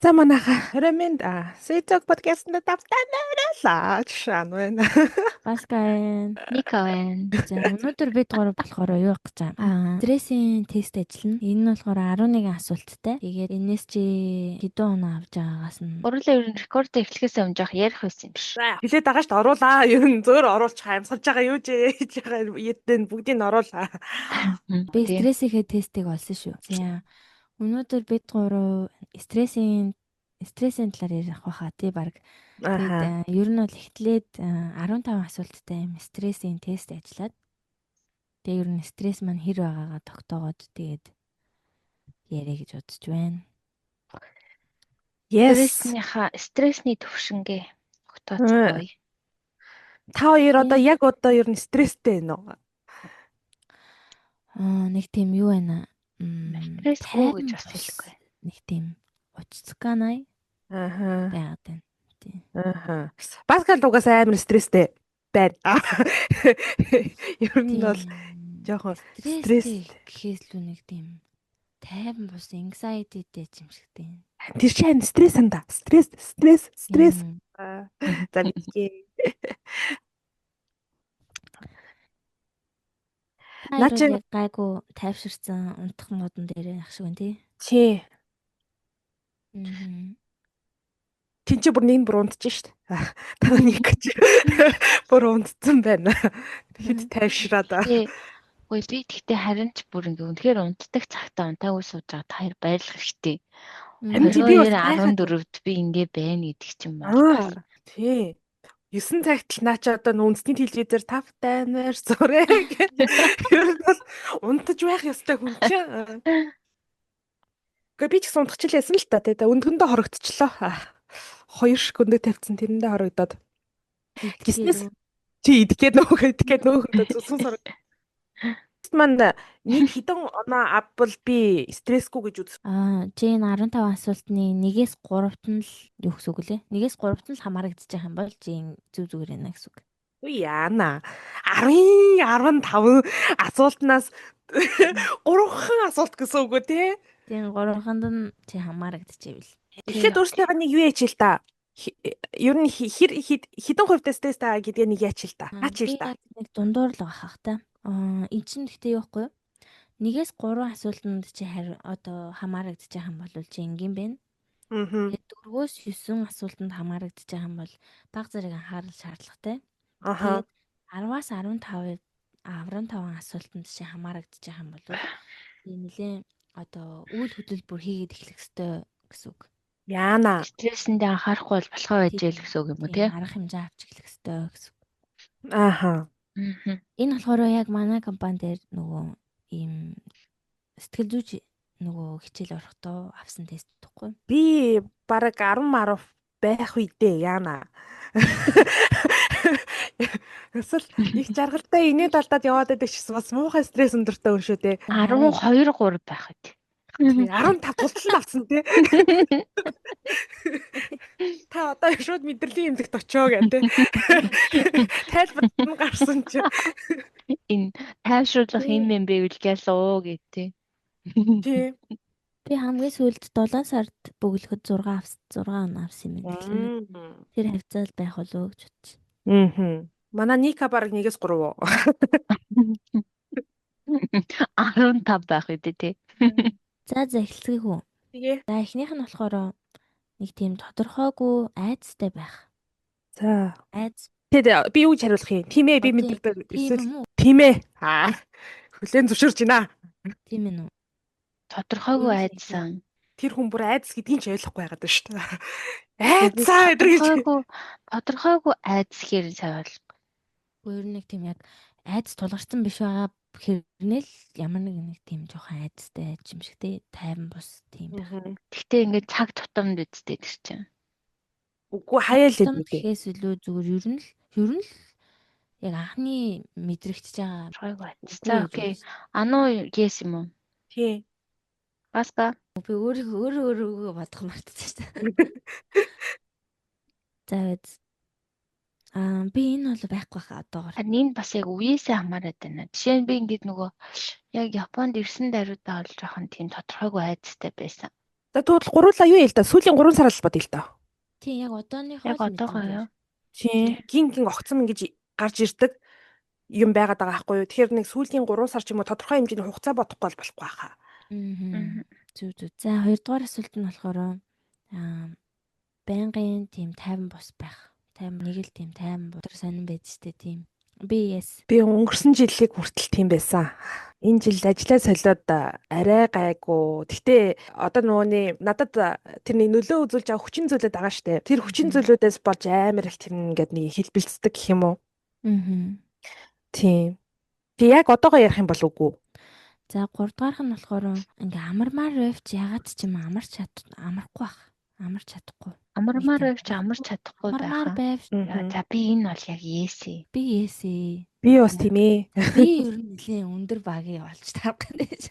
За манайха Ремэнд Сэцэг подкастт тавтанаралаа шан байна. Баска байна. Ника байна. За өнөөдөр бид гурав болохоор юу явах гэж байгаа? Стрессийн тест ажиллана. Энэ нь болохоор 11 асуулттай. Тэгээд энэс чи хэдэн оноо авч байгаагаас нь Гурлаа ер нь рекорд эхлэхээс өмнө жоох ярих байсан юм биш. Хилээд байгаа шүү дээ. Оруулаа. Ер нь зөөр оруулчих амьсгалж байгаа юу ч хийж байгаа эдэн бүгдийг нь оруулаа. Би стрессийнхээ тестийг олсон шүү. За өнөөдөр бид гурав стрессийн талаар ярих байхаа тий баг. Тэгээд ер нь бол эхлээд 15 асуулттай юм стрессийн тест ажиллаад тэгээ ер нь стресс маань хэр байгаагаа тогтоогоод тэгээд яриа гэж бодож байна. Yes. Стрессний төвшингээ тогтооцгоё. Та хоёр одоо яг одоо ер нь стресстэй байна уу? Нэг тийм юу байна? Стрессгүй гэж бас хэлэхгүй. Нэг тийм уцсканай байгаад байна. Тийм. Аха. Паскал угаасаа амар стресстэй байна. Ер нь бол жоохон стресс гэхээс л нэг тийм тайван бус anxiety-тэй юм шигтэй. Тэр чинь стресс анда. Стресс, стресс, стресс. За мэдгээ. Наа чи гайгүй тайвширсан унтах модон дээр ах шиг байна тий. Тий. Тин чи бүр нэг нь бүр унтж шít. Та нэг гэж бүр унтцсан байна. Хэд тайвшраад. Үгүй би тэгтээ харин ч бүр ингээ үнэхээр унтдаг цагтаа унтаагүй сууж байгаа та хоёр баярлах хэрэгтэй. Харин чи би бас 14-д би ингээ байна гэдэг чинь бол. Тий. 9 цагт л наа чи одоо үндэсний телевизээр 5 таймер зурээ гэх. Ер нь бол унтаж байх ёстой хүн чинь. Гэхдээ би ч гэсэн унтчихлээсэн л та тий. Өндгөндөө хорогдчихлоо. Хоёр шиг өндөг тавьсан тэрэндээ хорогдоод. Гиснээс чи идэх гээд нөөхөө идэх гээд нөөхөндөө зүсэн сорог. Маань нэг хэдэн оноо авбал би стрессгүй гэж үзсэн. Чи энэ 15 асуултны 1-ээс 3-т нь л юу гэсэн үг лээ? 1-ээс 3-т нь л хамаарагдчих юм бол чи зүг зүгээр байна гэсэн үг. Үгүй яана. 10 15 асуултнаас 3хан асуулт гэсэн үг үү те? Тийм 3ханд нь чи хамаарагдчихвэл. Эхлээд өөрснийхөө нэг юу яач л та. Ер нь хэр хэдэн хувьтай стресстэй байгаа гэдгээ нэг яач л та. Аач л та. Нэг дундуур л байх та. Эн чинь гэхдээ юу байхгүй юу? 1-ээс 3 асуултанд чи одоо хамаарагдчих юм бол чи энгийн байна. Тэгээд 4-өөс 9 асуултанд хамаарагдчих юм бол баг зэрэг анхаарал шаардлагатай. Тэгээд 10-аас 15 асуултанд чи хамаарагдчих юм бол нэлээд одоо үйл хөдлөл бүр хийгээд эхлэх ёстой гэсэн үг. Яана. Стрессэндээ анхаарахгүй бол болохоо байж л гэсэн үг юм уу тий? Арга хэмжээ авч эхлэх ёстой гэсэн үг. Ааха. Энэ болохоор яг манай компани дээр нөгөө ийм сэтгэл зүйч нөгөө хичээл орохдоо авсан тест гэхгүй. Би бараг 10 10 байх үедээ яана. Эсвэл их жаргалтай инээ талдаад яваад байдаг ч гэсэн бас муухай стресс өндөртэй хүн шүү дээ. 12 3 байх үед. 15 тултал авсан тий. Та одоо шууд мэдрэлийн эмнэлэгт очоо гэх тий. Тайлбар нь гарсан чи. Энэ тайвшруулах юм юм бэ үлгээл уу гэх тий. Тий. Би хамгийн сүүлд 7 сард бөглөхөд 6 оноо авсан юм байна. Тэр хавцаал байх болов уу гэж бодчих. Аа. Манай Ника бараг 1-ээс 3 уу. 15 байх үү тий. За за эхэлцгээе хүү. Тэгээ. За эхнийх нь болохоор нэг тийм тодорхойгүй айдастай байх. За. Айдас. Тэгээд би юу гэж хариулах юм? Тийм ээ би мэддэг эсвэл тийм ээ. Аа. Хүлээн зөвшөөрч байна. Тийм ээ нү. Тодорхойгүй айдсан. Тэр хүн бүр айдас гэдгийг ч ойлгохгүй байгаад байна шүү дээ. Айдсаа гэдэг гэж. Тодорхойгүй айдас гэхээр сайн ойлгохгүй. Өөр нэг тийм яг айдас тулгарсан биш байгаа хэрнээ л ямар нэг тийм жоохон айдастай юм шиг тий тайван бус тийм байх. Гэхдээ ингээд цаг тутамд үсттэй тэр чинь. Үгүй хаяал л үү. Гэхээс илүү зүгээр ер нь л яг анхны мэдрэгдэж байгаа. Тодорхойгүй айдас. За окей. Ану yes юм уу? Тий. Баска. Би өөрөө бодох мартчихсан шүү дээ. За биз. Би энэ бол байхгүй хаа одоогор. Харин энэ бас яг үеэсээ хамаарат байна. Жишээ нь би ингээд нөгөө яг Японд ирсэн даруйдаа бол жоохон тийм тодорхойгүй айдастай байсан. За, тэгвэл гуруулаа юу ял да? Сүүлийн 3 сар л бодъё л доо. Тийм, яг одооныхоо Яг л одоогоо мэдрэмжээр. юу? Тийм. Гин гин огцом ингэж гарч ирдэг юм байгаад байгаа байхгүй юу? Тэгэхээр нэг сүүлийн 3 сар ч юм уу тодорхой хэмжээний хугацаа бодохгүй бол болохгүй хаа. Аа. Зүг зүг. За, хоёрдугаар асуулт нь болохоор байнгын тийм тайван бус байх. Тайван нэг л тийм тайван бус сонин байж штэ тийм. Би yes. Би өнгөрсөн жилийг хүртэл тийм байсан. Энэ жил ажлаа солиод арай гайгүй. Гэхдээ одоо нөгөөний надад тэр нэг нөлөө үзүүлж байгаа хүчин зүйлүүд байгаа штэ. Тэр хүчин зүйлүүдээс болж амар их тэр ингээд нэг хэлбэлцдэг гэх юм уу? Аа. Тийм. Тэг яг одоогоо ярих юм бол үгүй. За, гуравдугаарх нь болохоор ингээ амармаар байвч ягаад ч юм амарч чад амархгүй бах. Амарч чадахгүй. Амармаар байвч амарч чадахгүй Амармаар байх. байвч За, би энэ бол яг yes ээ. Би yes ээ. Би бас тийм ээ. Би ер нь нэлээд өндөр багийг олж тарах гэж.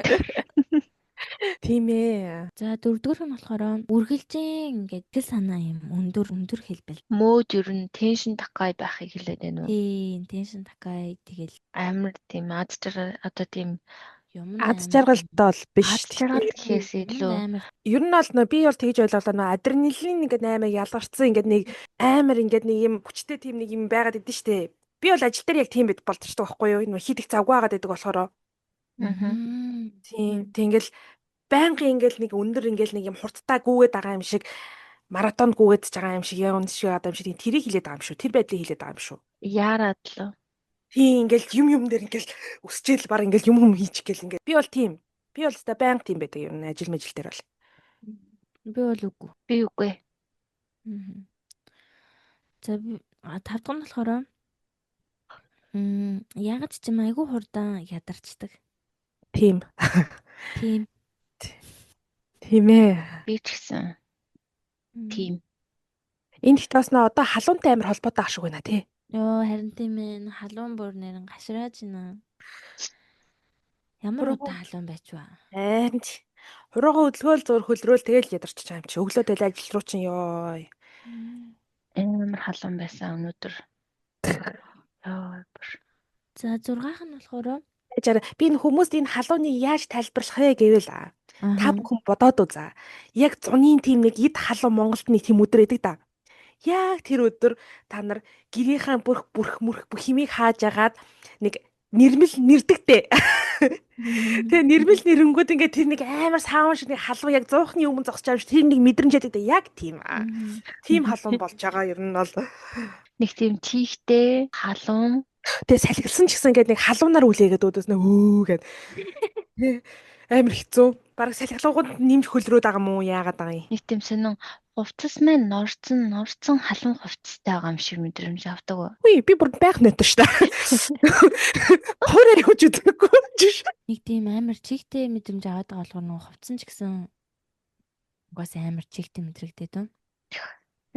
Тийм ээ. За, дөрөвдүгээрх нь болохоор үргэлжийн ингээд тэл санаа юм өндөр өндөр хэлбэл. Мөөд ер нь tension 高い байхыг хэлээд байна уу? Тийм, tension 高い тэгэл Амар тийм аз жаргал одоо тийм юм Аз жаргалтай бол биш. аз жаргал гэхээс илүү амар Ер нь бол нөө би бол тэгж ойлголоо, нөө адреналин ингээд амар ялгарцсан, ингээд нэг амар ингээд нэг юм хүчтэй тийм нэг юм байгаад идэв штэ. Би бол ажил дээр яг тийм байд болдчихдаг байхгүй юу? Нөө хийх завгүй байгаад байдаг болохоор. Тийм. Тийм, ингээл байнгын ингээл нэг өндөр ингээл нэг юм хурдтай гүгээд байгаа юм шиг, маратон гүгээд ч байгаа юм шиг, юм шиг байгаа юм шиг, тэрийг хилээд байгаа юм шүү. Тэр байдлыг хилээд байгаа юм шүү. Яарад л. Тийм, ингээл юм юм дээр ингээл өсчээл баг ингээл юм юм хийчих гээл ингээл. Би бол тийм. Би бол өстой байнга тийм байдаг юм ажил мажил дээр бол. Би бол үгүй. Би үгүй. За, тав дахь нь болохоор ягаад ч юм айгүй хурдан ядарчдаг. Тийм. Тийм. Тийм ээ. Би ч гэсэн тийм. Энэ ихт бас нөө одоо халуунтай амар холбоотой ах шиг байна тий. Йоо, харин тийм ээ. Халуун бүр нэрэн гашрааж байна. Ямар удаа халуун байж вэ? Харин ч хуруугаа хөдөлгөөл зур хөлрөөл тэгэл ядарч байгаа юм чи. Өглөө тэгэл ажил руу чинь ёо. Амар халуун байсан өнөөдөр. Йоо, бүр. За, зургаах нь болохоор Жара би энэ хүмүүст энэ халууныг яаж тайлбарлах вэ гэвэл та бүхэн бодоод үзаа. Яг зуны тийм нэг эд халуун Монголд нэг тийм өдөр өгдөг да. Яг тэр өдөр та нар гэрийнхаа бүрх бүрх мөрх бүх химийг хааж агаад нэг нэрмэл нэрдэгтэй. Тэгээ нэрмэл нэрэнгүүд ингээд тэр нэг амар саун шиг нэг халуун яг зуухны өмнө зогсож байгаа юм шиг тэр нэг мэдрэмж байдаг. Яг тийм. Тийм халуун болж байгаа ер нь бол. Нэг тийм чийхтэй халуун. Тэгээ салхилсан ч гэсэн ингээд нэг халуунаар үлээгээд өөдөөс нэ хөө гэд. Амар хэцүү. Бараг салхилгууд нэмж хөлрөөд байгаа мó яагаад байгаа юм. Нэг тийм сонин хувцас маань норцсон норцсон халуун хувцастай байгаа юм шиг мэдрэмж авдаг. Үгүй, би бүр байх нөтөр шүү дээ. Хуураар явж үзээгүй. Нэг тийм амар чигтэй мэдрэмж аваад байгаа болохоор нөгөө хувцсан ч гэсэн угаасаа амар чигтэй мэдрэгдээд байна.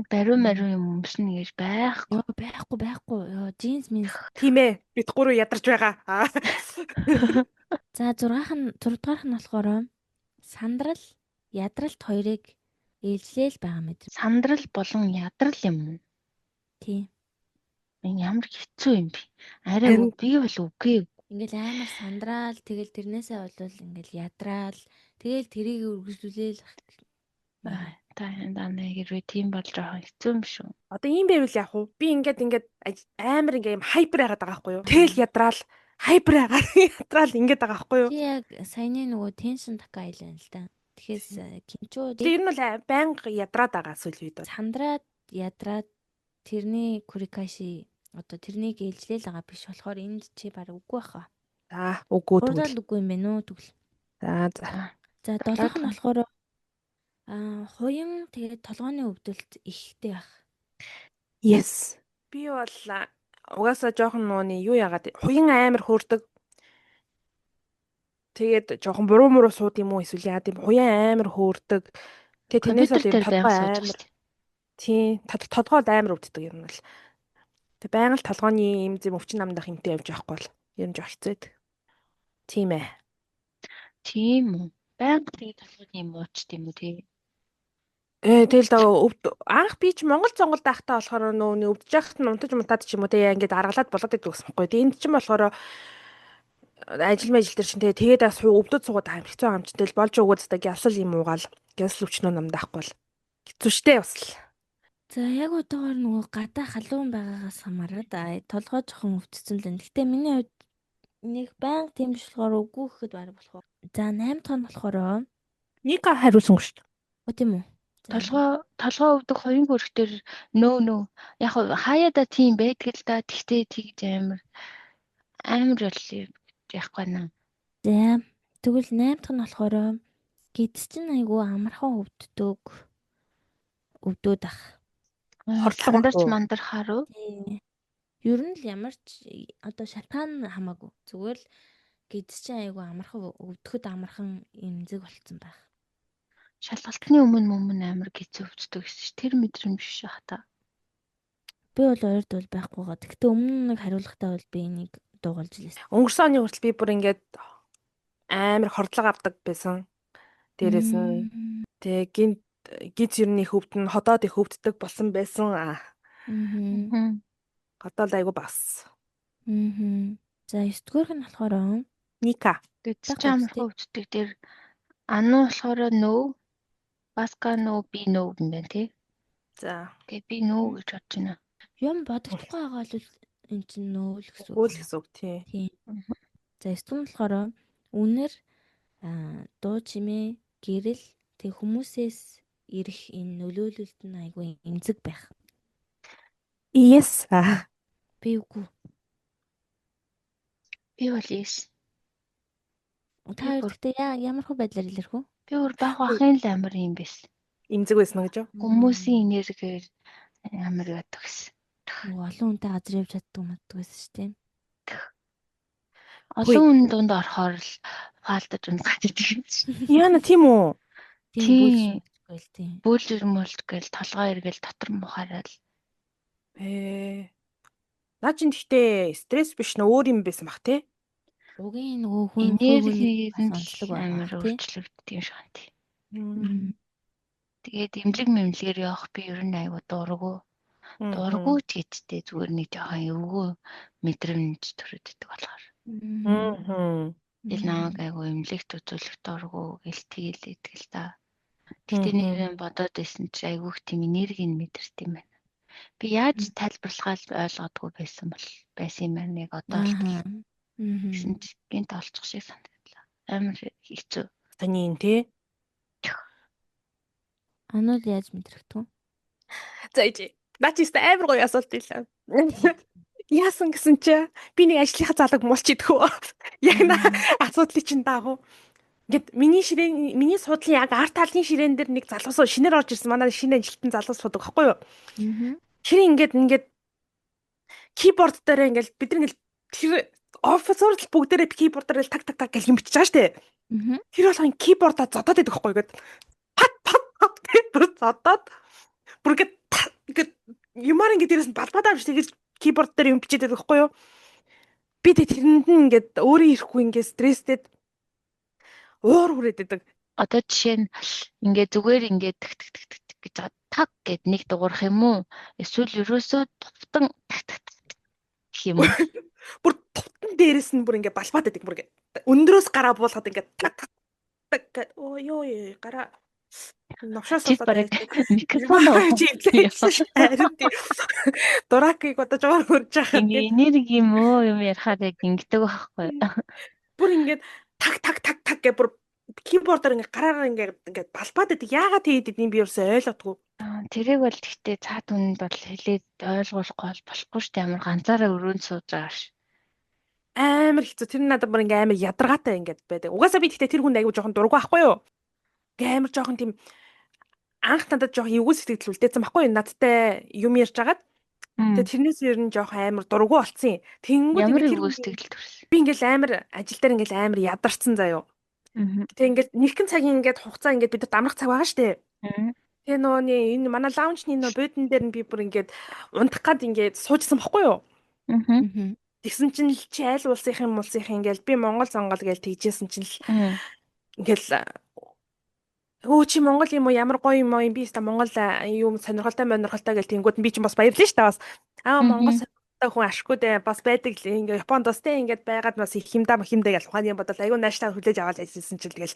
Бариу мариу юм өмснө гэж байхгүй. Йоо, байхгүй байхгүй. Йоо, джинс минс. Тийм ээ. Бид гурав ядарч байгаа. За, зургаах нь зурдугаарх нь болохоор сандрал, ядралт хоёрыг ээлжлээл байгаа мэдрэмж. Сандрал болон ядрал юм уу? Тийм. Энэ ямар хэцүү юм бэ? Арай би бол үгүй. Ингээл амар сандраал тэгэл тэрнээсээ болвол ингээл ядраал тэгэл тэрийг үргэлжлүүлээл. Та даа хэрвээ тийм бол жоохон хэцүү юм шүү. Одоо ийм байвал яах вэ? Би ингээд ингээд амар ингээд юм hyper байгаад байгаа байхгүй юу? Тэгэл ядраал hyper байгаад ядраал ингээд байгаа байхгүй юу? Чи яг саяны нөгөө tension 高い л да. Тэгэхээр 緊張 Тэр нь бол байнга ядраад байгаа сүүлийн үед. Сандраад ядраад тэрний 繰り返し одоо тэрнийг ээлжлээл байгаа биш болохоор энд чи баг үгүй баха. За, үгүй тэгвэл. Үгүй юм байна уу тэгвэл. За за. За, долоох нь болохоор хуян тэгээд толгойн өвдөлт ихтэй байх. Yes. Би бол угаасаа жоохон нууны юу яагаад хуян амар хөөрдөг. Тэгээд жоохон буруу муруу сууд юм уу эсвэл яад юм хуян амар хөөрдөг. Тэгээд тэрнээс бол толгой амар. Тийм, толгой амар өвддөг юм бол. Тэг байнга л толгойн юм зэм өвчин намдах юмтай явж явахгүй бол ер нь жоох хэцүү. Тийм ээ. Тийм үү. Байнга тэгээд толгойн юм уучт юм уу тий. Тэгэл да анх би ч Монгол зонголд байхдаа болохоор нөө өвдөж яхад нь унтаж мунтаад ч юм уу те ингээд аргалаад болоод идэг гэсэн байхгүй. Энд чинь болохоор ажил мажил дээр чинь тэгээд ас өвдөд суугаад амар хэцүү юм чинь тэгэл болж өгөөд та гялсал юм уугаал Гясл өвчнөө намд авахгүй бол хэцүү шттэ бас л. За яг одоогоор нөгөө гадаа халуун байгаагаас хамаарат толгой жоохон өвдсөн л байна. Гэтэ миний хувьд нэг байнга тийм биш болохоор үгүй гэхэд бараг болох уу. За 8 дахь нь болохоор Ника хариулсан шүү дээ. Оо тийм үү. Толгой өвдөх хоёрын хөрөх дээр нөө. Яг хаяада тийм байдаг л да. Тэгтээ тэгж амар амар бол яахгүй наа. За тэгвэл 8 дахь нь болохоор гидс чинь айгүй амархан өвддөг. Өвдөөд ах. Хордлого Сандарч мандархаар уу? Ер нь л ямар ч одоо шалтгаан хамаагүй. Зүгээр л гидс чинь айгүй амархан өвдөхөд амархан эмзэг болцсон байх. Шалгалтны өмнө амар гиз өвддөг гэсэн чи тэр мэдрэмж биш бах та. Би бол ойрд бол байхгүйгаа. Гэхдээ өмнө нэг хариулгатай бол би энийг дуугалж лээсэн. Өнгөрсөн оны хүртэл би бүр ингээд амар хордлого авдаг байсан. Дээрээс нь тэгээ гинт гиз ер нь их өвдөн, ходоод их өвддөг болсон байсан. Ходоод айгу бас. За 9 дугаарх нь болохоор Ника. Гиз чи амархан өвддөг дээр ану болохоор нөө, Баска нөө, би нөө юм байна тий. За. Тэгээ би нөө гэж бодож байна. Юм бодогдохгүй байгаа бол эн чинь нөө л гэсэн үг. Үгүй л гэсэн үг тий. За 9 дугаар нь болохоор үнэр дуу чимээ, гэрэл тэг хүмүүсээс ирэх энэ нөлөөлөлд нь айгүй эмзэг байх. Yes. Би үгүй. Би бол yes. Та хоёр гэхдээ ямар хөө байдлаар илэрх үү? Би өөр баг бахын л амар юм байсан. Эмзэг байсан гэж юу? Хүмүүсийн энергиэр амар яадаг гэсэн. Нөгөө олон хүнтэй газар явж чаддаг маддаг байсан шүү дээ. Олон хүн дунд орохоор л фаалдаж унтгаад идэг юм шиг. Яна тийм үү? Тийм бүл тийм. Бүл мөлт гээл толгой эргээл дотор мухаарал. Наа чин гэхдээ стресс биш нөө өөр юм байсан бах тий. Угийн нөгөө хүн энерги онцлог амар өөрчлөгддөг юм шиг байна тий. Тэгээд эмнэлэг мэмлэгээр явах би ер нь айгу дургу. Дургу ч гэдтэй зүгээр нэг жоохон эвгүй мэдрэмж төрөд идэг болохоор. Тэгэл намайг айгу эмнэлэгт үзүүлэх дургу гэл тэгэл идэг л та. Гэтэ нэрэн бодоод байсан чи айгүйх тийм энергийг мэдэрт юм байна. Би яаж тайлбарлахаа ойлгодгүй байсан бол байсан юм байна яг одоо л. Гэсэн чи гинт олчих шиг санагдлаа. Амар хэцүү. Таны энэ тий. Ануул яаж мэдрэгдэх вэ? За ижи. Наа чи өстө амар гоё асуулт илээ. Яасан гэсэн чи би нэг ажлынхаа залаг муулч идэх үү? Яг на асуудлыг чинь даагуу. Ингээд миний ширээн миний суудлын яг арт талын ширээн дээр нэг залуус шинээр орж ирсэн. Манай шинэ ажилтан залуус суудаг байхгүй юу? Тэр ингээд keyboard дээр ингээд бид нар ингээд тэр офисоор л бүгдээрээ keyboard дээр л так так так гэл юм бичиж байгаа штэ. Тэр болгон keyboard-а зодоод идэх байхгүй юу? Ингээд пат пат пат гэх бүр зодоод бүр ингээд ингээд юмар ингээд дээрээс нь балбадаа авч тэгэж keyboard дээр юм бичээд байдаг байхгүй юу? Би тэг тэрэнд нь ингээд өөрөө ирэхгүй ингээд стресстэй уур хүрээд байдаг. Одоо жишээ нь ингээд зүгээр ингээд тк тк тк тк гэж таг гэд нэг дуурах юм уу? Эсвэл ерөөсөө тувтан тк тк тк гэх юм уу? Бүр тувтан дээрээс нь бүр ингээд балбаад байдаг бүр ингээд өндрөөс гараа буулгаад ингээд таг таг таг гэд оо ёо ёо гараа новшоос болоод бараг микрофон харин тий. Дуракийг одоо жоор хөрж байгаа. Ингээ энерги юм уу юм ярихаар яг ингэдэг байхгүй. Бүр ингээд таг таг таг таг гэ бүр keyboard-аар ингээд гараараа ингээд ингээд балбаад байдаг. Яагаад тэгээд идэв би ерөөсөө ойлгодгүй. Тэрийг бол гэхдээ цаад хүнд бол хэлээд ойлгуулахгүй бол болохгүй шүү дээ. Амар ганцаараа өрөөнд сууж байгаа ш. Амар хэцүү. Тэр надад бүр ингээ амар ядаргаатай ингээд байдаг. Угаасаа би гэхдээ тэр хүнд айгүй жоохон дургу байхгүй юу? Ингээ амар жоохон тийм анх надад жоохон эвгүй сэтгэл үлдээсэн байхгүй юу? Надтай юм ярьж агаад. Тэгээ тэрнээс ер нь жоохон амар дургу болцсон юм. Тэнгүүд Ямар эвгүй сэтгэл төрсөн. Би ингээл амар ажил дээр ингээл амар ядарсан заяо. Тэгээ ингээл нэгэн цагийн ингээд хугацаа ингээд бид нарт амрах цаг байгаа штэ. Тэгээ нөгөө энэ манай лаунчны нөгөө буудан дээр нь би бүр ингээд унтах гад ингээд суужсан байхгүй юу? Тэгсэн чинь л чи аль улсынхын мулсынхын ингээл би Монгол зонгол гээл тэгжсэн чинь л ингээл өө чи Монгол юм уу ямар гоё юм уу юм би өста Монгол юм сонирхолтой монирхолтой гэл тэнгүүд нь би чинь бас баярлаа шүү дээ бас. Аа Монгол сонирхолтой хүн ашгүй дээ бас байдаг л ингээ Японд бас те ингээд байгаад бас их химдаа махимдаа гэл ухааны юм бодол айгүй нааштай хүлээж аваад ажилласан чинь тэгэл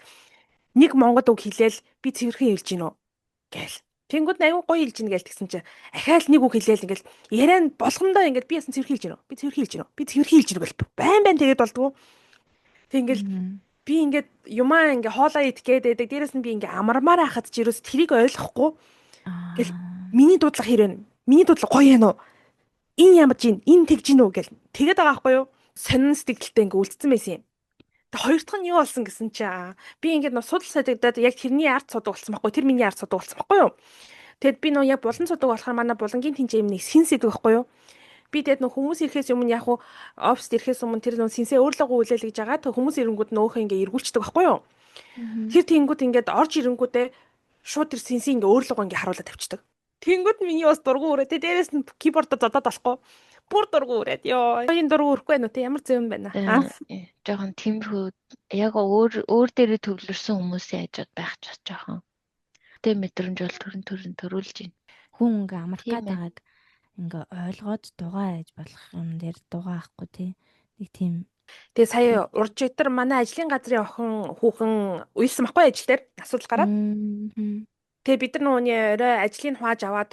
Нэг монгол үг хэлээл би цэвэрхэн хэлж гин үү гээл. Тэнгүүд нь айгүй гоё хэлж гин гээл тэгсэн чинь ахаал нэг үг хэлээл ингээл яриа нь болгондоо ингээл би ясан цэвэрхэн хэлж гин үү? Би цэвэрхэн хэлж гин үү? Би цэвэрхэн хэлж гин үү гэл байн байн тэгээд болдгоо. Тэг ингээл би ингээд юмаа ингээ хоолоо идэх гээд байдаг. Дээрэс нь би ингээ амармаар байхад ч ерөөс тэрийг ойлгохгүй. Гэл миний дуудлага хэрэг вэ? Миний дуудлага гоё юм уу? Энэ ямар жин? Энэ тэгж гин үү гэл тэгээд байгаа байхгүй юу? Сонин сэтгэлтэй ингээ үлдсэн байсан юм. Тэг хоёр дахь нь юу болсон гэсэн чинь би ингээд нөө судал садагдаад яг тэрний ард судаг болсон байхгүй. Тэр миний ард судаг болсон байхгүй юу? Тэгэд би нөө яг булан судаг болохоор манай булангийн тэнцээ юм нэг сэнс идэг байхгүй юу? Би тэгээд нөх хүмүүс ирэхээс өмнө яг уу оффист ирэхээс өмнө тэр нөх сэнсээ өөрлөгөө үлээл гэж байгаа. Тэг хүмүүс ирэнгүүд нөөхөө ингээ эргүүлчихдэг байхгүй юу? Тэр тэнгүүд ингээд орж ирэнгүүдээ шууд тэр сэнсийг ингээ өөрлөгөө ингээ харуулаад тавьчихдаг. Тэнгүүд миний бас дургу үрээ. Тэ дээрээс нь keyboard зодоод болохгүй. Бүр дургу үрээд ёо. Энэ дургу үрэхгүй байна уу те ямар зөв юм байна. Жохон тиймэрхүү яг өөр өөр дээрээ төвлөрсөн хүмүүсийн хажууд байх ч бас жоохон тэ мэдрэмж бол төрөн төрөн төрүүлж байна. Хүн ингээ амрах гээд байгааг ингээ ойлгоод дугаа яаж болох юм дээр дугаа авахгүй тий. Нэг тийм. Тэгээ сая уржигдар манай ажлын газрын охин хүүхэн уйлсан байхгүй ажил дээр асуудал гараад. Тэгээ бид нар нөгөөний орой ажлыг хувааж аваад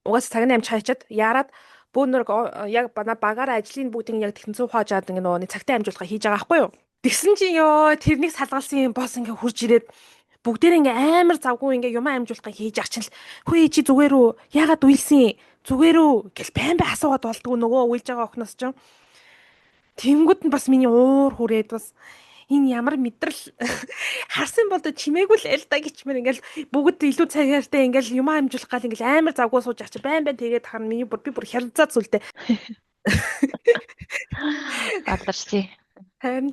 угаасаа цагны амж хайчаад яарад бөөнөр яг манай багаараа ажлын бүгдийг яг тэгтэн хувааж аваад ингээ нөгөөний цагтаа амжуулга хийж байгаа байхгүй юу. Тэгсэн чинь ёо тэрнийг салгалсан юм босс ингээ хурж ирээд бүгдээр ингээ амар завгүй ингээ юмаа амжуулга хийж ах чинь хүй чи зүгээр үү яагаад уйлсан зүгээр үү гэл байн бай асуугаад болдгоо нөгөө уйлж байгаа охноос чинь. Тэнгүүд нь бас миний уур хүрээд бас энэ ямар мэдрэл харсан бол чимээгүй л л да гिचмэр ингээл бүгд илүү цагаартай ингээл юмаа амжуулах гал ингээл амар завгүй сууж ачи байн байн тэгээд харна миний бүр би бүр хялзаад сүлдээ. Баларчи. Харин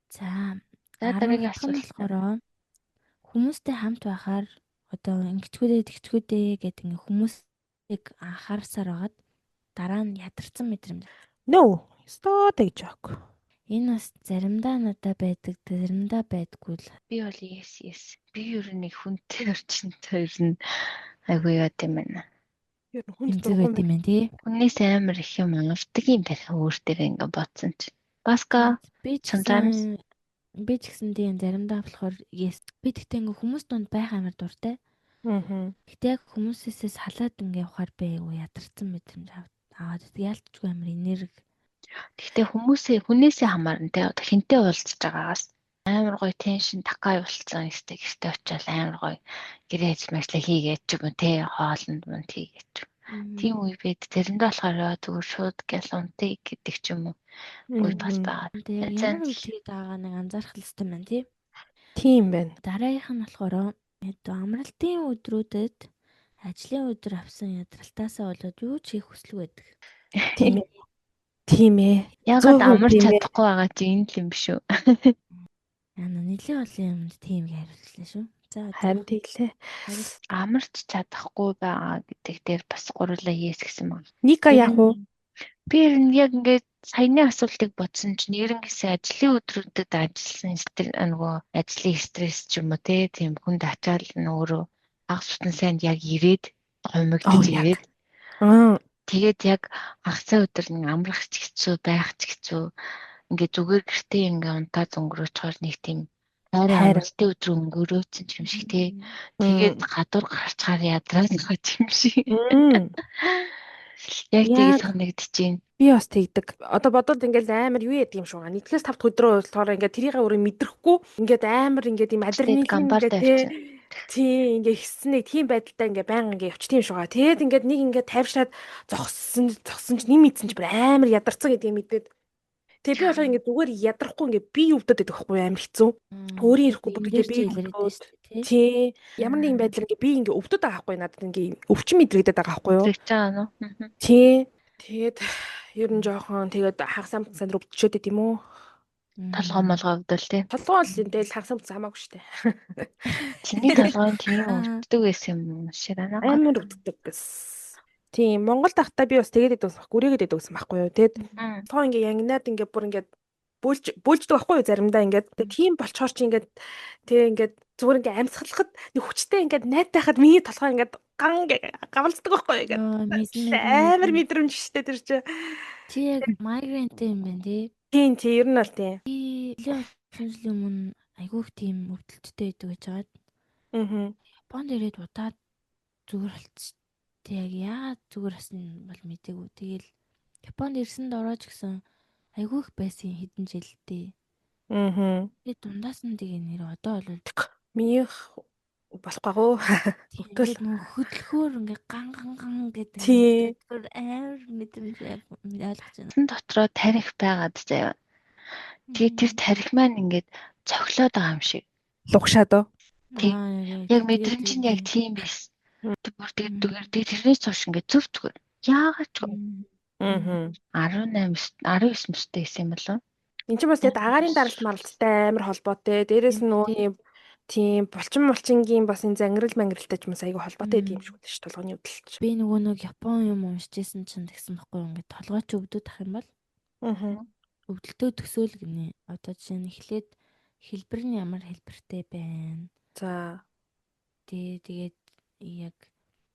за дараагийн асуулт болохоор хүмүүстэй хамт байхаар одоо ингэчгүүдээ тэгчгүүдээ гэдэг ингээ хүмүүсийг анхаарсаар байгаад дараа нь ядарсан мэдрэмж. No, стоо тэгж аахгүй. Энэ бас заримдаа надад байдаг, заримдаа байдаггүй л. Би бол yes yes. Би ер нь нэг хүнтэй орчинтой ер нь айгүй яа гэм байна. Ер нь хүнд дургүй юм байна тий. Хүнээс амар их юм авдаг юм байна өөр дээр ингээ бодсон чи. Баска би sometimes би ч гэсэн тийм заримдаа болохоор yes. Би тэгтээ ингээ хүмүүс дунд байх амар дуртай. Аа. Гэтэ яг хүмүүсээсээ салаад ингээ явахаар би айгүй ядарсан мэдрэмж аваад яалтчгүй амар энерги. Гэхдээ хүмүүсээ хүнээсээ хамаарна те одоо хинтээ уулзж байгаагаас амар гоё теншн такай болцсон ихтэй гэрте очиад амар гоё гэрээ ажил мэжлээ хийгээд ч юм уу те хоолнд мөн хийгээд ч юм. Тийм үе байд. Тэрэндээ болохоор зүгээр шууд гял унтыг гэдэг ч юм уу. Үе бас байгаа. Тэгээ ямар үе тэгээд байгаа нэг анзаарах хэрэгтэй байна тий. Тийм байна. Дараагийнх нь болохоор одоо амралтын өдрүүдэд ажлын өдөр авсан ядралтаасаа болоод юу ч хийх хүсэлгүй байдаг. Тийм ээ. Тийм ээ. Ягаад амарч чадахгүй байгаа чи энэ л юм биш үү? Аа нэлийн олон юмд тийм хариуллаа шүү. За харин тэглээ. Амарч чадахгүй байгаа гэдэг дээр бас гурлаа yes гэсэн байна. Ника яах вэ? Би ер нь яг ингээд саяны асуултыг бодсон чинь ерөнхийдөө ажлын өдрүүдэд ажилласан нөгөө ажлын стресс ч юм уу тийм хүнд ачаал нь өөрөө хагас бүтэн сайнд яг ирээд гомигдож ирээд тэгээд яг хагас өдөр нэг амрах ч хэцүү байх ч хэцүү ингээд зүгээр гэртээ ингээ унтаа зөнгөрөөчхөр нэг тийм хайрын амралтын өдөр өнгөрөөцөн юм шиг тий. Тэгээд гадуур гарчгаар ядраад байгаа юм шиг. Яг тийг санагдчихээн. Би бас тэгдэг. Одоо бодвол ингээл амар юу яадаг юм шиг. Нэгдээс тавд өдрөө болохоор ингээд тэрийгээ өөрөө мэдрэхгүй ингээд амар ингээд юм адреналин ингээд тий ингээ хийсэн нэг тийм байдалтай ингээ байнга ингээ явчих тийм шугаа. Тэгээд ингээд нэг ингээ тайвшраад зогссон ч нэг мэдсэн ч бүр амар ядарсан гэдгийг мэдээд. Тэгээ би болохоор ингээ зүгээр ядрахгүй ингээ би өвдөд байдаг байхгүй амар хэцүү. Өөрийн ирэхгүй бүр ингээ би өвдөд. Тий. Ямар нэгэн байдлаар ингээ би ингээ өвдөд байгаа байхгүй надад ингээ өвчин мэдрэгдээд байгаа байхгүй юу? Мэдрэгдэж байгаа нь. Тий. Тэгээд ер нь жоохон тэгээд хагас амт сан өвдчөөд байт юм уу? Толгой молгой өвдөл тий. Толгой бол энэ тэгэл хагас амт хамаагүй шүү дээ. Чиний толгойн тийм өвддөг байсан юм шиг байна. Амар өвддөг гэсэн. Тийм, Монголд байхдаа би бас тэгээд идэв гэсэн гүрээгээд идэв гэсэн байхгүй юу. Тэгээд тоо ингээ янгинаад ингээ бүр ингээ бөөлждөг байхгүй юу заримдаа ингээд. Тийм болчоор чи ингээд тэгээ ингээд зүгээр ингээ амьсгалахад нэг хүчтэй ингээд найдахад миний толгой ингээд ган гавалцдаг байхгүй юу ингээд. Амар мэдрэмж штэ тэр чи. Чи яг майгрентэй юм байна тий. Тийм тий, ер нь бол тий. Би жилийн өмнө Айгүй их тийм өвдөлттэй байдаг гэж хагаад. Японд ирээд удаад зүгээр болчихсон. Тэг яг яагаад зүгээр болсон бол мдээгүй. Тэгэл Японд ирсэн дороо ч гэсэн айгүй их байсан хэдэн жилдээ. Тэгээд дундаас нь тэгээ нэр одоо бол Минийх болохгүй. Өвтөл нөх хөдөлгөөр ингээ ган ган ган гэдэг хөдөлгөөр амар мэдрэмж ойлгож байна. Сан дотроо тарих байгаад заяа. Тэгээд тэр тарих маань ингээд цоглоод байгаа юм шиг. Лугшаад уу? Тийм. Яг мэдрэмж нь яг тийм байсан. Бүр тэгээд зүгээр тэгээд тэрнээс хойш ингээд зөв зүгээр. Яагаад ч 18 19 настай байсан юм болов уу? Энд чинь бас тэгээд агаарын даралт маралттай амар холбоотой. Дээрээс нь нөгөө тийм булчин мулчингийн бас энэ зангирал мангиралтай ч юм бас айгүй холбоотой гэдэг юм шиг үлээ ш толгойн өвдөлт. Би нөгөө нэг Япон юм уншижсэн чинь тэгсэн байхгүй юу, ингээд толгой чи өвдөд ах юм бол өвдөлтөө төсөөл гинэ. Одоо жишээ нь эхлээд хэлбэр нь ямар хэлбэртэй байна. За. Тэгээд яг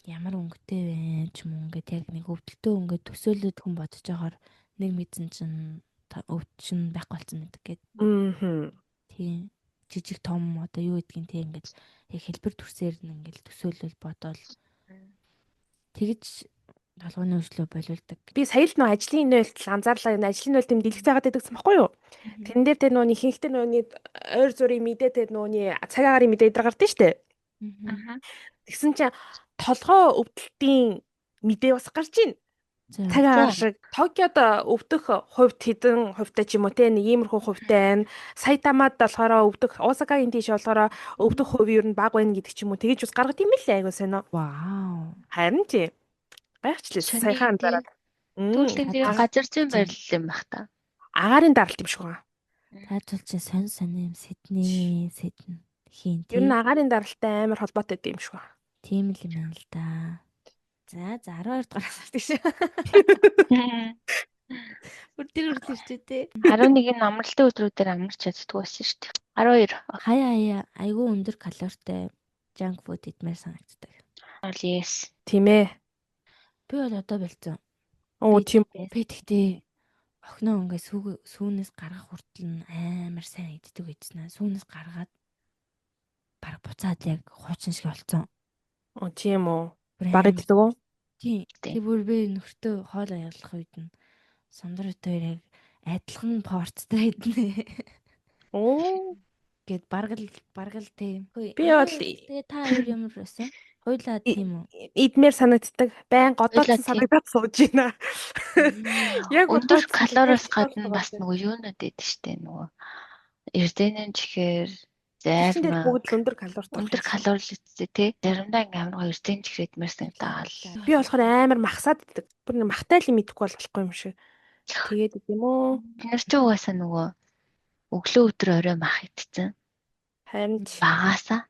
ямар өнгөтэй байна ч юм уу, ингээд яг нэг өвдөлтөө ингээд төсөөлөд хүн бодож байгаар нэг мэдсэн чинь өвчин байхгүй болсон гэдэг гээд. Тийм. Жижиг том одоо юу гэдгийг те ингээд яг хэлбэр төрсээр нь ингээд төсөөлөл бодоол тэгж толгойн өвчлөө болиулдаг. Би сая л нөө ажлын нөөлтөл анзаарлаа, энэ ажлын нөөлт юм дэлгэц заагаад байдаг гэсэн баггүй юу? Тэрэн дээр те нөөний ихэнхдээ нөөний ойр зургийн мэдээ те нөөний цаг агаарын мэдээ эдэр гардаг штэ. Тэгсэн чинь толгой өвдөлтийн мэдээ бас гарч ийн. Цаг агаар шиг Токиод өвдөх хувьд хэдэн хувьтай ч юм уу те нэг иймэрхүү хувьтай байна. Сайтамад болохоор өвдөх, Осакагийн тийш болохоор өвдөх хувь ер нь бага байна гэдэг ч юм уу. Тэгэж бас гаргад юм лээ, айгуу сонио. Вау. Харин чи гайхчлээ саяхан анзаараад. Түүнчлэн тэр газар зүйн барилал юм бах та. Агаарын даралт юм шиг байна. Таажул чи сонь сонь юм сэднэ сэднэ хийн тий. Ер нь агаарын даралтай амар холбоотой юм шиг байна. Тийм л юм байна л да. За за 12 дугаар асуулт гэж. Бүр тэр үрдэж ирчээ те. 11 нь амралтын өдрүүдээр амарч чаддгүй байсан шүү дээ. 12. Хаяа хаяа айгүй өндөр калоритой junk food идмээр санагддаг. Yes. Тийм ээ. Би бол одоо болцсон. Оо тийм. Би тэгтээ охиноо ингээ сүүнээс гаргах хүртэл нь амар сайн иддэг гэжсэн аа. Сүүнээс гаргаад баг буцаад яг хуучин шиг болцсон. Оо тийм үү. Баг иддэг үү? Тийм. Тэг бүр би нөхөртөө хоол аялах үед нь сундар хоёр яг адилхан порцтой иднэ. Оо. Гэт бараг л тийм. Би бол тэгээ та хоёр ямар байсан? Хоёлаа тийм үү? Идмээр санагддаг. Байн годоолсон санагдаад сууж байна. Яг өндөр калориос гадна бас нөгөө юунууд идэв штэ нөгөө эрдэнэн чихэр зарим бүгд л өндөр калоритой. Өндөр калорилтэй тий. Заримдаа ингээм амар гоё эрдэнэ чихэр идмээр санагдаал. Би болохоор амар махсаад идэг. Бүр нэг махтай л юм идэхгүй бол болохгүй юм шиг. Тэгээд идэм үү? Бид нар ч угаасаа нөгөө өглөө өдөр орой мах идсэн. Харин багаасаа.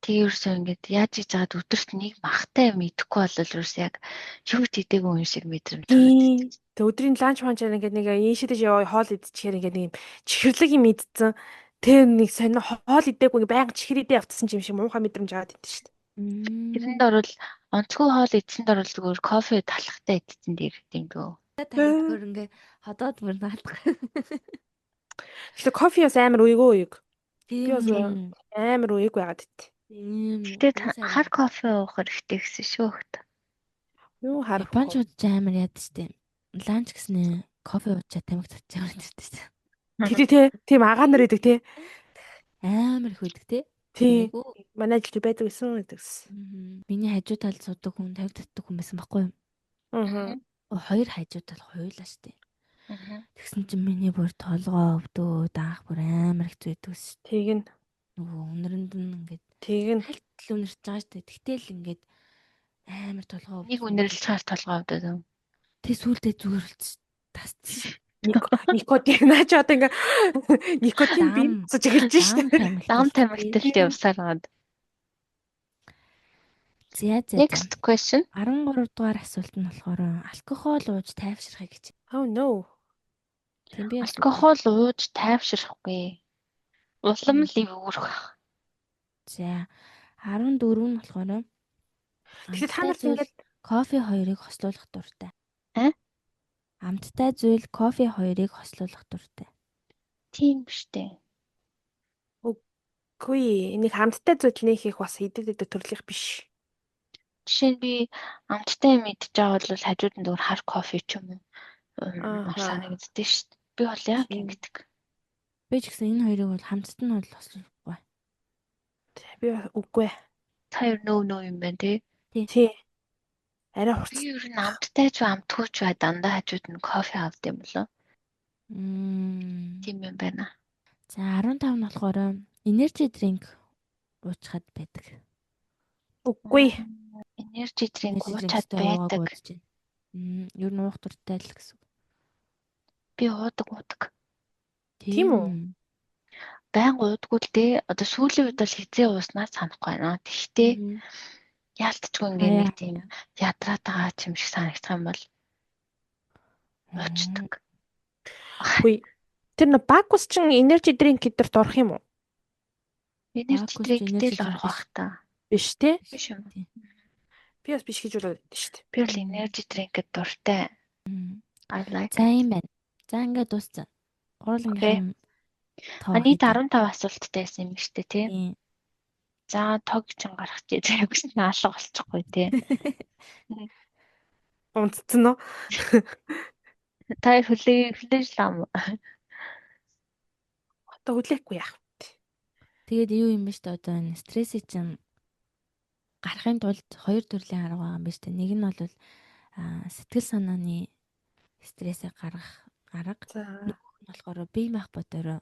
Тэг ерөөсөө ингээд яаж хийж байгаад өдөрт нэг махтай юм идэхгүй бол ерөөсөө яг юу ч идээгүй юм шиг мэдрэмж төрдөг. Тэг өдрийн ланч манчаар ингээд нэг ийшээ тийш яваа хоол идчихээр ингээд нэг юм чихэрлэг юм идсэн. Тэр нэг сонин хоол идээгүй ингээд байнга чихэр идээ явцсан юм шиг муухай мэдрэмж аваад идэв шүү дээ. Тэрэнд орвол онцгой хоол идсэнд орвол зүгээр кофе талхтай идсэн дээр юм дөө. Та бүр ингээд ходоод бүр наалдах. Тэгэхээр кофе бас амар уйгөө уйг. Тийм амар уйг байгаад ит. Гэтэ хар кофе уух хэрэгтэй гэсэн шүү хөт. Юу хар Япончууд ч амар яад штэ. Ланч гэснээ кофе уучаа тамхи татчих юм шүү дээ. Тий тий тийм агаа нар идэг тий. Амар их үйдэг тий. Тий. Манай ажилд байдаг гэсэн гэдэгсэн. Миний хажуу талд судаг хүн тамхи татдаг хүн байсан байхгүй юу? Аа. Хоёр хажуу тал хоёулаа штэ. Тэгсэн чинь миний бүр толгоо өвдөөд анх бүр амар их зүйдэг шүү. Тэг нь нөгөө үнэрэнд нь ингээд тэг нь хальт үнэрч байгаа штэ. Тэгтэл ингээд амар толгоо өвдөв. Нэг үнэрлж чаар толгоо өвдөд. Тэг сүулдэ зүгээр болчих тасцсан. Никотин наа чи одоо ингээ никотин бий цож эхэлж штэ. Дам тамхиталт явсаар гад. За за. Next question. 13 дугаар асуулт нь болохоор алкогол ууж тайвширхыг гэж. Oh no. Тийм би алкогол ууж тайвширхгүй. Улам л эвгүүрэх байх. За 14 нь болохоор Тэгэхээр та нарт ингээд кофе хоёрыг хослуулах дуртай. Аа? Амттай зүйл кофе хоёрыг хослуулах дуртай. Тийм штэ. Үгүй, энийг хамттай зүйл нөх их бас идэв идэв төрлөх биш. Жишээ нь би амттай юм идэж байгаа бол хажууд нь зүгээр хар кофе ч юм уу санагддээ шүү дээ. Би бол яг ингэдэг. Би ч гэсэн энэ хоёрыг бол хамтд нь бол бас үгүй. Би үгүй. Та ер нөө нөө юм байна тий. Тий. Арай хурц. Би ер нь амттай ч амтгүй ч бай дандаа хажууд нь кофе авд юм болоо. Тийм юм байна. За 15 нь болохоор energy drink уучхад байдаг. Үгүй. Energy drink уучхад байдаг. Ер нь уух дуртай л гэсэн. Би уудаг. Тийм үү? Баян уудаггүй л дээ. Одоо сүүлийн үед бол хизээ ууснаа санахгүй байна. Тэгэхдээ яалтчгүй ингээ нэг тийм ядраад байгаа юм шиг санагдах юм бол уучдаг. Үгүй. Тэр нэ Бакус чин energy drink гэдэрт орох юм уу? Energy drink дээр л орох бах та. Биш те? Биш юм. Би бас биш гэж бодод шүү дээ. Би бол energy drink-д дуртай. I like. За юм байна. За ингээд дууссан. Гурлангийнхан тоо. Нийт 15 асуулттай байсан юм шүү дээ, тий? За тог чин гарах чи заяа гэсэн алга болчихгүй тий. Унтцсан уу? Та хүлээж лам. Одоо хүлээхгүй яах вэ? Тэгээд юу юм бэ шүү дээ, одоо энэ стрессийг чинь гарахын тулд хоёр төрлийн арга байгаа юм байна шүү дээ. Нэг нь бол сэтгэл санааны стрессийг гаргах арга. Нөгөөх нь болохоор бие махбодоор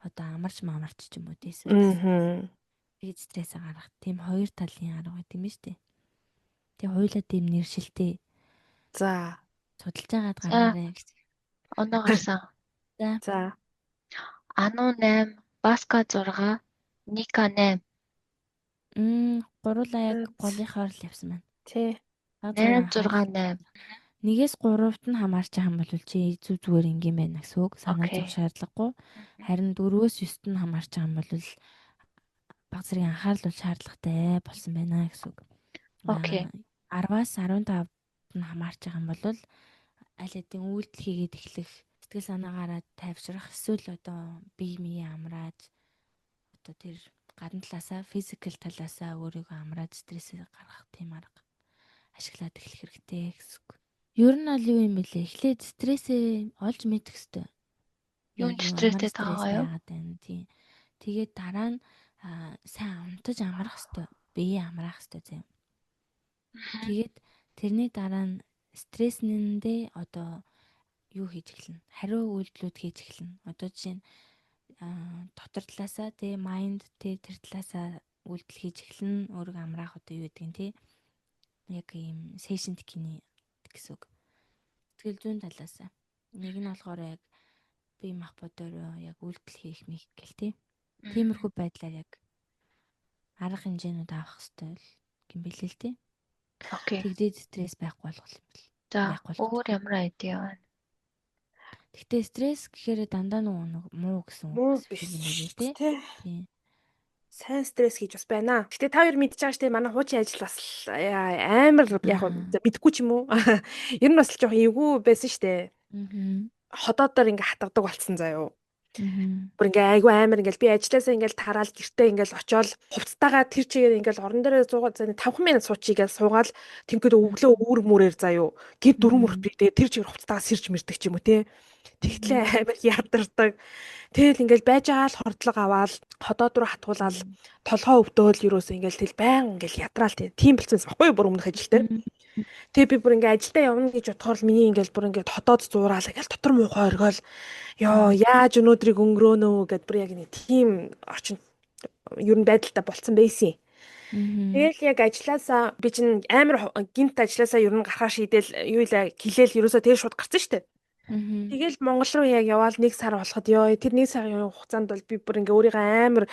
одоо амарч мамарч ч юм уу тийм эсвэл тэгээд стрессээ гаргах тийм хоёр талын арга байт юм шүү дээ. Тэгээ хоёулаа тийм нэршилтэй. За судалж байгаад гаргаарай гэж. Оноо гарсан. За. За. Ану 8, Баска 6, Ника 8. Гурлаа яг голынхоор л явсан байна. Тий. 8 6 8. 1-ээс 3-т нь хамаарч байгаа юм бол чи зүв зүгээр ингийн байна гэсэн үг. Санаа зовх шаардлагагүй. Харин 4-өөс 9-т нь хамаарч байгаа юм бол баг зэргийн анхаарал бол шаардлагатай болсон байна гэсэн үг. Окей. 10-аас 15-т нь хамаарч байгаа юм бол аль хэдийн үйлдэл хийгээд эхлэх, сэтгэл санаагаараа тайвшрах, эсвэл одоо бие мие амрааж одоо тэр гадна талаасаа физикал талаасаа өөрийгөө амрааж стрессээ гаргах тийм арга ашиглаад эхлэх хэрэгтэй гэсэн үг. Ер нь аль юу юм бэлээ? Эхлээд стрессээ олж мэдэх хэрэгтэй. Юунд стресстэй байгаа юу? Тийм. Тэгээд дараа нь сайн унтаж амрах хэрэгтэй. Биеэ амраах хэрэгтэй зэ. Тэгээд тэрний дараа нь стресснэндээ одоо юу хийж эхэлнэ? Хариу үйлдэлүүд хийж эхэлнэ. Одоо жишээ нь дотор талаасаа тий майнд тий тэр талаасаа үйлдэл хийж эхэлнэ. Өөрийгөө амраах одоо юу гэдгийг тий яг ийм сешн гинэ гэсэн үг. Сэтгэл зүйн талаасаа. Нэг нь болохоор яг бие махбодоор яг үйлдэл хийх мих гэл тий. Тиймэрхүү байдлаар яг арга хэмжээнүүд авах хэрэгтэй л гин бэлээ л тий. Окей. Тэгдээд стресс байхгүй болгох юм бэл. За өөр ямар айдиа байна? Гэхдээ стресс гэхээр дандаа нөгөө муу гэсэн үг биш юм билээ тий. Тийм. Сайн стресс хийж бас байна. Гэтэ та хоёр мэдж байгаа штэ манай хуучин ажил бас амар яг мэдгүй ч юм уу. Ер нь бас л жоох эвгүй байсан штэ. Ходоодоор ингээ хатгадаг болцсон заяо. Бүр ингээ айгүй амар ингээл би ажилласаа ингээл тараал гэртээ ингээл очиод хувцастайгаа тэр чигээр ингээл орон дээрээ 100 5 минут суучих гээл суугаал тэнгүүд өглөө үүр мүрээр заяо. Гэр дөрөв мөрт би тэгээ тэр чигээр хувцастайгаа сэрж мэрдэг ч юм уу те. Тэгтлээ амар ядардаг. Тэгэл ингээл байж байгаа л хордлого аваал ходоод руу хатгуулаад толгоо өвдөөл юусоо ингээл тэл байн ингээл ядраал тийм болцсон байхгүй юу бүр өмнөх ажил дээр. Тэгээ би бүр ингээ ажилдаа явна гэж бодохоор л миний ингээл бүр ингээ тодоод зуураал ингээл дотор муухай оргиол ёо яаж өнөөдрийг өнгөрөөнөө гэд бүр яг нэг тийм орчин ер нь байдалтай болцсон байсан. Тэгэл яг ажилласаа би чинь амар гинт ажилласаа ер нь гарахаар шийдэл юу илаа гэлээл ерөөсөө тэр шууд гарсан шүү дээ. Тэгэл Монгол руу яг яваал нэг сар болоход ёо тэр нэг сарын хугацаанд бол би бүр ингээ өөрийгөө амар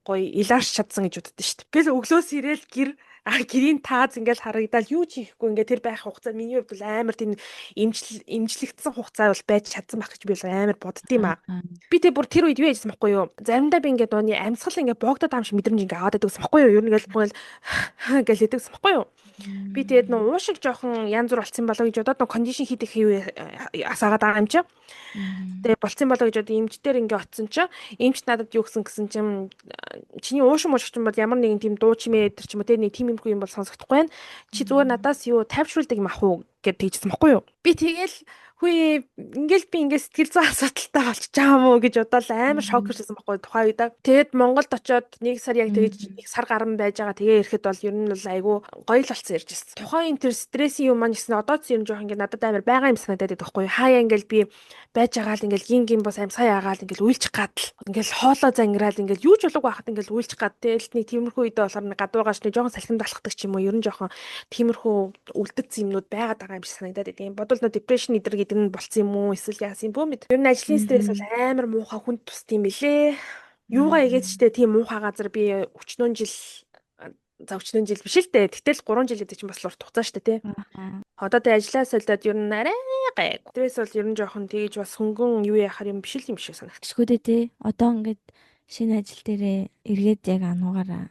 гоё илаарч чадсан гэж боддоо шүү дээ. Тэгэл өглөөс ирээл гэр А гэрийн тааз ингээл харагдаал юу ч хийхгүй ингээ тэр байх хугацаа миний хувьд бол амар тийм имжлэгдсэн хугацаа бол байж чадсан байх гэж би бол амар боддгийм аа. Би тэг бүр тэр үед юу яжсан байхгүй юу? Заримдаа би ингээ дууны амьсгал ингээ боогдоод байгаа юм шиг мэдрэмж ингээ аваад байдаг гэсэн байхгүй юу? Ер нь ингээл ингээл хэдэгсэн байхгүй юу? Би тэгээд нөө уушиг жоохон янз бүр болцсон болоо гэж бодоод нөө кондишн хийдэг хийв асаагаад байгаа юм чи. Тэгээд болцсон болоо гэж бодоод эмч дээр ингээ очсон чинь эмч надад юу гэсэн гэсэн чинь чиний уушиг муушиг чинь бол ямар нэгэн тийм дуу чимээ өдр ч юм уу те нэг тийм юмгүй юм бол сонсогдохгүй байна. Чи зүгээр надаас юу тайвшруулдаг юм ах уу гэд тэгжсэн байхгүй юу? Би тэгэл хүй ингээл би ингээ сэтгэл зүйн асуудалтай болчихж байгаа юм уу гэж бодоод амар шок ирсэн байхгүй тухайн үед. Тэгээд Монголд очиод нэг сар яг тэгэж нэг сар гарan байж байгаа. Тэгээ ирэхэд бол ер нь бол айгүй гоё л болсон ирж ирсэн. Тухайн энэ төр стрессийн юм маань гэсэн одоо ч юм жоох ингээ надад амар байгаа юм санагдаад байдаг байхгүй. Хаяа ингээл би байж байгаа л ингээл гин гин бас аим сая агаал ингээл уйлчих гадал. Ингээл хоолоо зангираал ингээл юу ч болоогүй байхад ингээл уйлчих гад. Тэгэл нэг тиймэрхүү үедээ болохоор нэг гадуугаас нэг жоохон салхинд алхдаг ч юм уу. Ер нь жоохон тиймэрхүү үлдэгдсэн юмнууд байгаад байгаа юм шиг санагдаад байдаг юм. Бодвол нөө депрешн эдэр гэдэг нь болцсон юм уу? Эсвэл яасан юм бөө мэд. Ер нь ажлын стресс бол амар муухай хүнд тусд юм билээ. Юугаа игээд ч тийм муухай газар би өчнөөн жил за өчнөөн жил биш л дээ. Гэтэл 3 жил гэдэг чинь бас л урт хугацаа шүү дээ, тий. Одоо тэ ажиллаа солиод ер нь арай гайг. Стресс бол ер нь жоохон тэгэж бас хөнгөн юу яхаар юм биш л юм шиг санагдчих. Тэгшгүүдээ тий. Одоо ингээд шинэ ажил дээрээ эргээд яг ануугаараа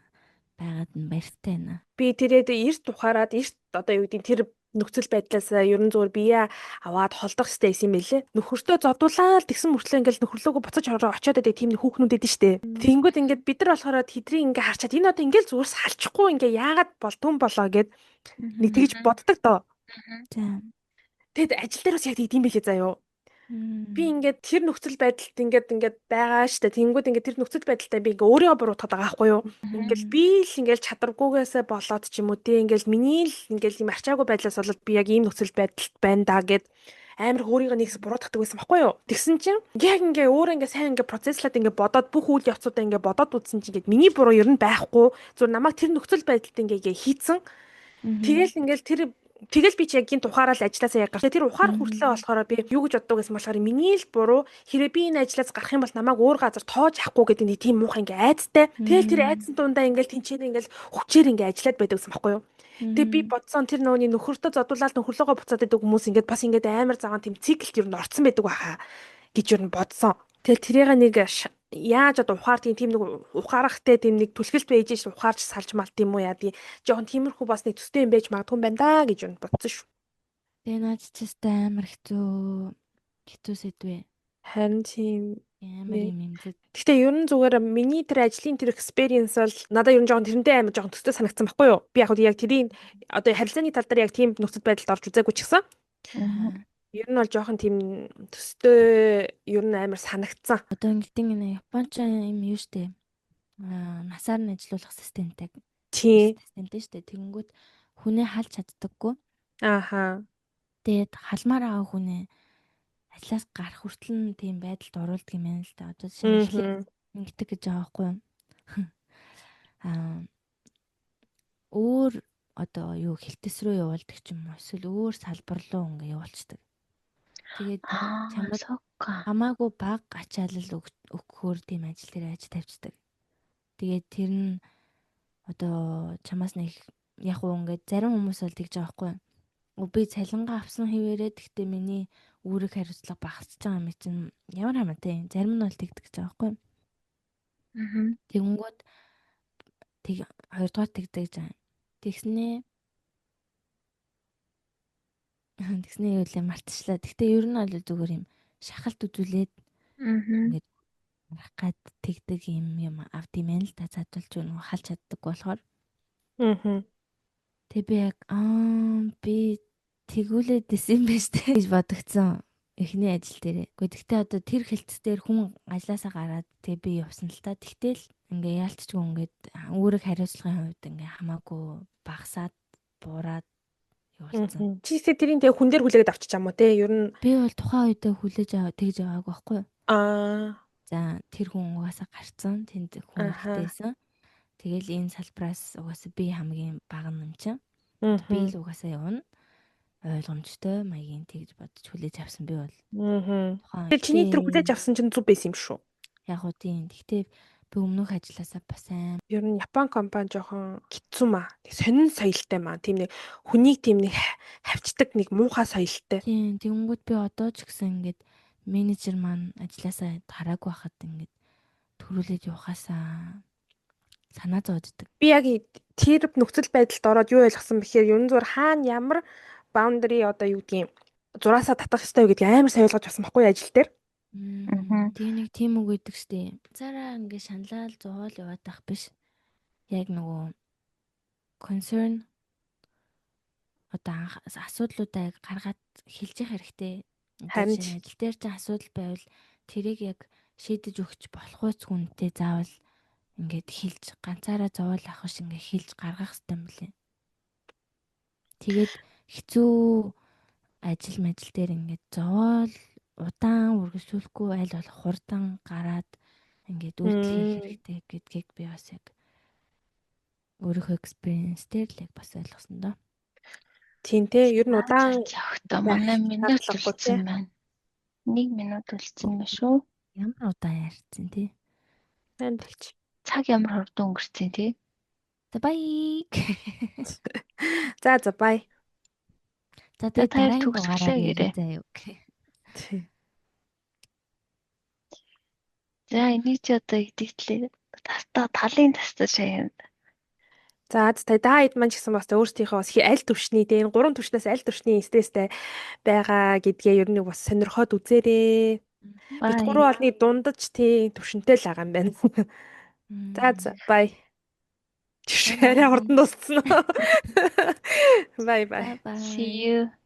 байгаад нь баяртай байна. Би тэрээд эрт ухаарад эрт одоо юу гэдэг тэр нөхцөл байдлаас ер нь зүгээр бие аваад холдох хэрэгтэй байсан юм билээ. Нөхөртөө зодуулаад тэгсэн мөртлөө ингээл нөхөрлөөгөө буцаж очиод байдаг тийм хүүхнүүд эдэн штэ. Тэнгүүд ингээд бид нар болохоор тэдрийг ингээ харчаад энэ одоо ингээл зүгээр салчихгүй ингээ яагаад болдгоо болоо гэд нэг тэгж боддог доо. За. Тэгэд ажил дээр бас яг тийм билээ заяо. Би ингээд тэр нөхцөл байдалд ингээд байгаа штэ. Тэнгүүд ингээд тэр нөхцөл байдалтай би ингээд өөрийгөө буруутгаад байгаа байхгүй юу? Ингээл би л ингээд чадваргүйгээсээ болоод ч юм уу те ингээл миний л ингээл юм арчаагүй байдлаас болоод би яг ийм нөхцөл байдалд байна да гэд амар өөрийгөө нэгс буруутгадаг байсан байхгүй юу? Тэгсэн чинь яг ингээ өөрөө ингээ сайн ингээ процесслаад ингээ бодоод бүх үйл явцуудаа ингээ бодоод үзсэн чинь ингээд миний буруу ер нь байхгүй. Зүгээр намайг тэр нөхцөл байдалд ингээ хийцэн. Тэгэл ингээл тэр Тэгэл би чи яг гинт ухаараа л ажилласаа яг гарч. Тэр ухаар хүртлээ болохоор би юу гэж боддог гэсэн болохоор миний л буруу хэрэг би энэ ажлаас гарах юм бол намайг өөр газар тоож авахгүй гэдэг нэг тийм муухай ингээ айцтай. Тэгэл тэр айцсан дундаа ингээл тэнцэн ингээл хүчээр ингээ ажиллаад байдаг гэсэн баггүй юу. Тэгээ би бодсон тэр нөгөөний нөхөртөө зодуулаад нөхөрлөөгөө буцаад байдаг хүмүүс ингээд бас ингээд амар заван тийм циклд ер нь орцсон байдаг байхаа гэж ер нь бодсон. Тэгэл тэрийг нэг яаж одоо ухаар тийм нэг ухаарахтай тийм нэг түлхэлт байж ш ухаарч салж малт юм уу яа тий жоохон тиймэрхүү бас нэг төстэй юм байж магадгүй юм байна да гэж юу бодсон шүү. Тэгээ наад чи амар хэцүү сэдвээ. Харин тийм амар юм юмзэд. Гэхдээ ер нь зүгээр миний тэр ажлын тэр experience бол надад ер нь жоохон тэрнтэй амар жоохон төстэй санагдсан байхгүй юу? Би яг яг тэрийн одоо харилцааны тал дээр яг тийм нөхцөл байдалд орж үзээгүй ч гэсэн. Ер нь бол жоохон тийм төстэй ер нь амар санагдсан. Одоо ингэдэг нэ Японч юм юу штэ. Аа насаар нь ажилуулах системтэй. Тийм. Системтэй штэ. Тэгэнгүүт хүнээ халж чаддаггүй. Ааха. Тэгээд халмаар байгаа хүнээ ажлаас гарах хүртэл нь тийм байдалд оруулдаг юм байна л да. Одоо жишээ нь ингэдэг гэж байгаа байхгүй юу? Аа өөр одоо юу хилтэс рүү явуулдаг ч юм уу эсвэл өөр салбар руу ингээ явуулцдаг. Тэгээд чамд хамаагүй бага ачаалал өгөхөөр тийм ажил дээр аж тавьчихдаг. Тэгээд тэр нь одоо чамаас нэг яг уу ингээд зарим хүмүүс бол тэгж байгаа байхгүй юу? Би цалингаа авсан хэвээрээ тэгтээ миний үүрэг хариуцлага багасч байгаа юм чинь ямар хамаатай. Зарим нь бол тэгдэг гэж байгаа байхгүй юу? Аа. Тэгэнгүүт тэг хоёрдугаар тэгдэг гэж байгаа. Тэгснээ тэгснээ юу лээ мартчихлаа. Тэгтээ ер нь бол зүгээр юм шахалт үзүүлээд ингээд гарах гад тэгдэг юм юм авд юм байна л да задулж нөгөө халж чаддаг болохоор. Аа. Тэг би яг би тэгүүлээд исэн юм байна штэ гэж бодогдсон. Эхний ажил дээрээ. Гэхдээ тэгтээ одоо тэр хэлц дээр хүн ажилласаа гараад тэг би явсан л та. Тэгтэл ингээ яалтчгүй ингээд үүрэг хариуцлагын хувьд ингээ хамаагүй багасаад буураад явуулсан. Чи тэ тэрийн тэг хүн дээр хүлээгээд авчиж юм уу те? Ер нь би бол тухайн үедээ хүлээж аваа тэгж аваагүй байхгүй юу? Аа. За тэр хүн угаасаа гарцсан. Тэнд хүн хэрэгтэй. Тэгэл энэ салбараас угаасаа би хамгийн бага юм чинь. Би л угаасаа явна. Ойлгомжтой маягийн тэгж бодож хүлээж авсан би бол. Аа. Тэгэхээр чиний тэр хүлээж авсан чинь зүв байсан юм шүү. Яг уу тийм. Гэхдээ Би өмнөх ажилласаа бас аим. Ер нь Япон компани жоохон хэцүү маа. Сонин соёлтой маа. Тийм нэг хүнийг тийм нэг хавчдаг нэг муухай соёлтой. Тийм, тэгэнгүүт би одоо ч гэсэн ингээд менежер маань ажилласаа хараагүй байхад ингээд төрүүлээд явахаасаа санаа зовддаг. Би яг тэр нөхцөл байдалд ороод юу ойлгосон бэхээр ер нь зүгээр хаана ямар boundary, одоо юу гэдгийг, зураасаа татах ёстой вэ гэдгийг амар сайн ойлгож авсан байхгүй ажил дээр. Тэгээ нэг тийм үг өгдөг штэ. Цаараа ингээ шаналал зовоол яваад ах биш. Яг нөгөө concern, одоо асуудлуудаа гаргаад хэлж явах хэрэгтэй. Харин ажил дээр чинь асуудал байвал тэрийг яг шийдэж өгч болохуйц хүнтэй заавал ингээд хэлж, ганцаараа зовоол авах биш, ингээд хэлж гаргах хэрэгтэй юм лээ. Тэгээд хэцүү ажил мажил дээр ингээд зовоол удаан үргэлжлүүлэхгүй, аль болох хурдан гараад ингээд үйлдэл хийх хэрэгтэй гэдгийг би бас яг өөрийнхөө experience дээр л яг бас ойлгосон доо. Тийм те, ер нь удаан явахдаа манай минут үлдсэн байна. 1 минут үлдсэн байна шүү. Ямар удаан ярьсан тий. Сайн тэгч. Цаг ямар хурдан өнгөрцөн тий. За, bye. За за, bye. За, тэгээ дараагийн дугаараар ярив заяа. Тий. За, энийг чи одоо edit лээ. Тастаа талын тастаа шаяа. За та хэд маань ч гэсэн бас өөрсдийнхөө бас аль түвшний те, энэ гурван түвшнээс аль түвшний стресстэй байгаа гэдгээ ер нь бас сонирхоод үзээрэй. Бид гурван олны дундаж тий түвшинтэй л байгаа юм байна. За за, bye. Арай хурдан дууссан уу? Bye bye. See you.